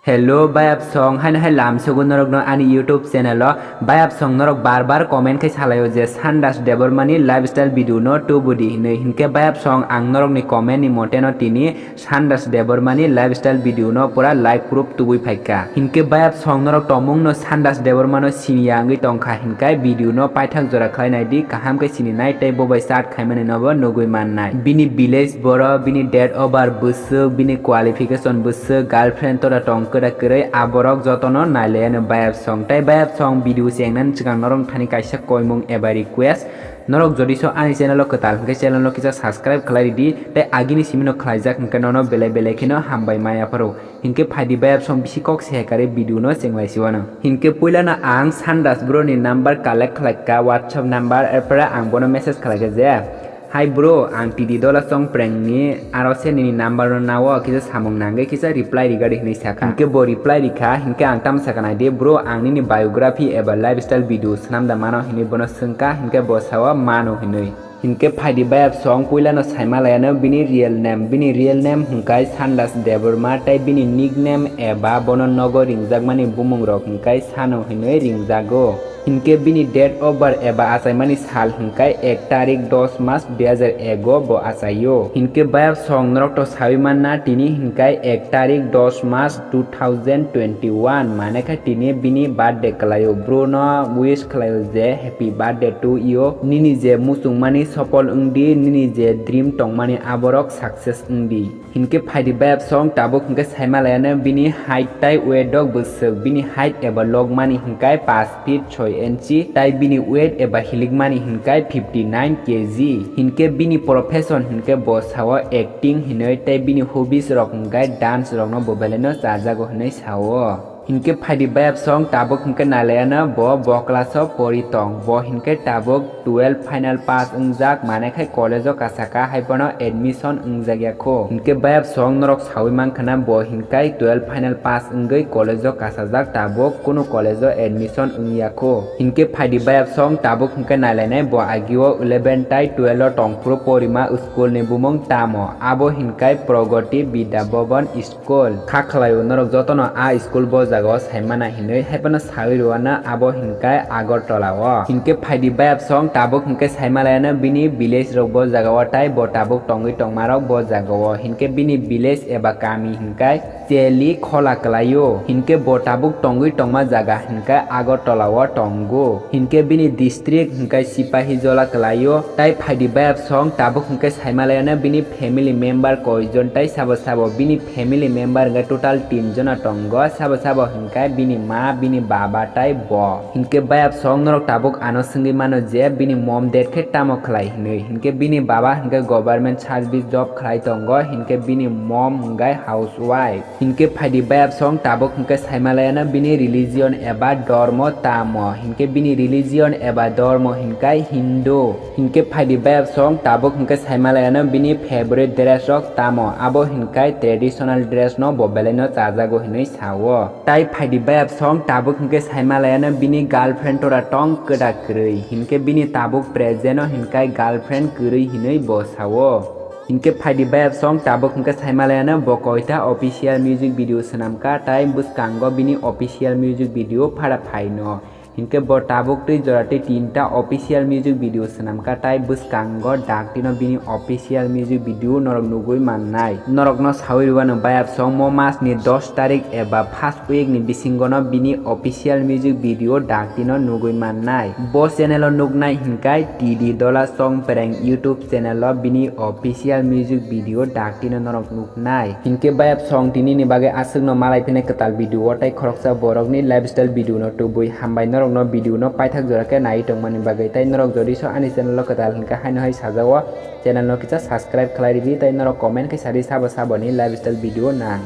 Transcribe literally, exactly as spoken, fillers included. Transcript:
Hello bayapsong, haino hai lamsogo norokno ani YouTube channel o. Bayapsong norok bar bar comment khe salaio je Sandas Debbarmani lifestyle video no tubudi hinwi. Hinkhe bayapsong ang norokni comment ni mote no tini Sandas Debbarmani lifestyle video no pura live proof tubui phaikha. Hinkhe bayapsong norok tomungno Sandas Debbarmano siniya wngwi tongkha hinkai video no paithak jora khlai naidi, kaham khe sininai tei bo bai chat khaimani nobo nugui mannai. Bini village boro, bini date of birth bwswk, bini qualification bwswk, girlfriend tora tong kwda kwrwi, aborok jotono nailaiano bayapsong. Tei bayapsong video chengnani swkang norok thani kaisa koimung eba request. Norok jodi so ani channel o kwtal hinkhe channel no kisa subscribe khlai ridi, tei agini simi no khlaijak hinkhe nono belai belai kheno hambai maya pharo. Hinkhe phaidi bayapsong bisi kok se hekari video no chenglai siwano. Hinkhe puilano ang Sandas bro ni number collect khlaikha, WhatsApp number, erpore ang bono message khlaikha je, "Hai bro, ang T D Dola Song prank ni aro se nini number no nao, kisa samung nangwi kisa reply rigadi," hinwi sakha. Hinkhe bo reply rikha, hinkhe ang tamo sakha naidi, "Bro, ang nini biography eba lifestyle video swnam da mano?" hinwi bono swngkha, hinkhe bo sao, "Mano," hinwi. Hinkhe phaidi bayapsong puilano saimalaiano bini real name. Bini real name hwnkhe Sandas Debbarma tei bini nickname eba bono nogo ringjakmani bumungrok hwnkhe Sanu hinwi ringjago. Hinkhe bini date of birth eba achaimani sal hwnkhe ek tarik dos mas dui hajar ego bo achaio. Hinkhe bayapsong norok to sawi manna tini hwnkhe ek tarik dos mas two thousand twenty-one, mane khe tini bini birthday kwlaio. Bro no wish khlaio je happy birthday to you. Nini je muchungmani sopol wngdi, nini je dream tongmani aborok success wngdi. Hinkhe phaidi bayapsong tabuk hinkhe saimalaiano bini height tai weight rok bwswk. Bini height eba logmani hinkhe paanch feet soi inchi, tai bini weight eba hilikmani hinkhe fifty nine K G. Hinkhe bini profession hinkhe bo sao acting hinwi, tai bini hobbies rok hinkhe dance rokno bo belaino chajago hinwi sao. Hinkhe phaidi bayapsong tabuk hinkhe nailaiano bo, bo class o pori tong. Bo hinkhe tabuk twelve final pass wngjak, mane khai college o kasaka, hai bono admission wngjak ya kho. Hinkhe bayapsong norok sawi mankha na, bo hinkai twelve final pass wngwi college o kasajak, tabuk kunu college o admission wngya kho. Hinkhe phaidi bayapsong tabuk hinkhe nailainai, bo agio eleven tai twelve o tongphuru porima school ni bumung tamo? Abo hinkai Pragati Vidya Bhavan school. Kha khlaio norok jotono a school bo jaga o saimana hinwi, hai phano sawi rwano abo hinkai Agartala o. Hinkhe phaidi bayapsong tabuk hinkhe saimalaiano bini village rok bo jaga o, tai bo tabuk tongwi tongmarok bo jaga o. Hinkhe bini village eba kami hinkai Cheli Khola kwlaio. Hinkhe bo tabuk tongwi tongma jaga hinkhe Agartala o tongo. Hinkhe bini district hinkhe Sipahijola kwlaio. Tai phaidi bayapsong tabuk hinkhe saimalaiano bini family member koijon tai sabo sabo. Bini family member hinkhe total tin jona tongo. Sabo sabo hinkhe bini ma, bini baba tai bo. Hinkhe bayapsong norok tabuk ano swngwi mano je bini mom dad khe tamo khlai hinwi. Hinkhe bini baba hinkhe government service job khlai tongo, hinkhe bini mom hinkhe housewife. Hinkhe phaidi bayapsong tabuk hinkhe saimalaiano bini religion eba dormo tamo? Hinkhe bini religion eba dormo hinkhe Hindu. Hinkhe phaidi bayapsong tabuk hinkhe saimalaiano bini favorite dress rok tamo? Abo hinkhe traditional dress no bo belaino chajago hinwi sao. Tai phaidi bayapsong tabuk hinkhe saimalaiano bini girlfriend tora tong kwda kwrwi. Hinkhe bini tabuk present o hinkhe girlfriend kwrwi hinwi bo sao. Hinkhe phaidi bayapsong tabuk hinkhe saimalaiano bo koita official music video swnamkha, tai bwskango bini official music video phara phaino. Hinkhe bo tabuk twi jora twi tinta official music video swnamkha, tai bwskango daktino bini official music video norok nugui mannai. Norokno sawi rwano bayapsong mo mas ni dos tarik eba first week ni bisingono bini official music video daktino nugui mannai. Bo channel o nuknai hinkai T D Dola Song Prank YouTube channel o bini official music video daktino norok nuknai. Hinkhe bayapsong tini ni bagwi aswkno malai phine kwtal video o tai khoroksa borokni lifestyle video no tubui. Hambai norokno video no paithak jora khe nai tongmani bagwi. Tai norok jodi so ani channel o kwtal hinkhe haino hai sajao, channel no kisa subscribe khlai ridi, tai norok comment khe sadi sabo saboni lifestyle video nang.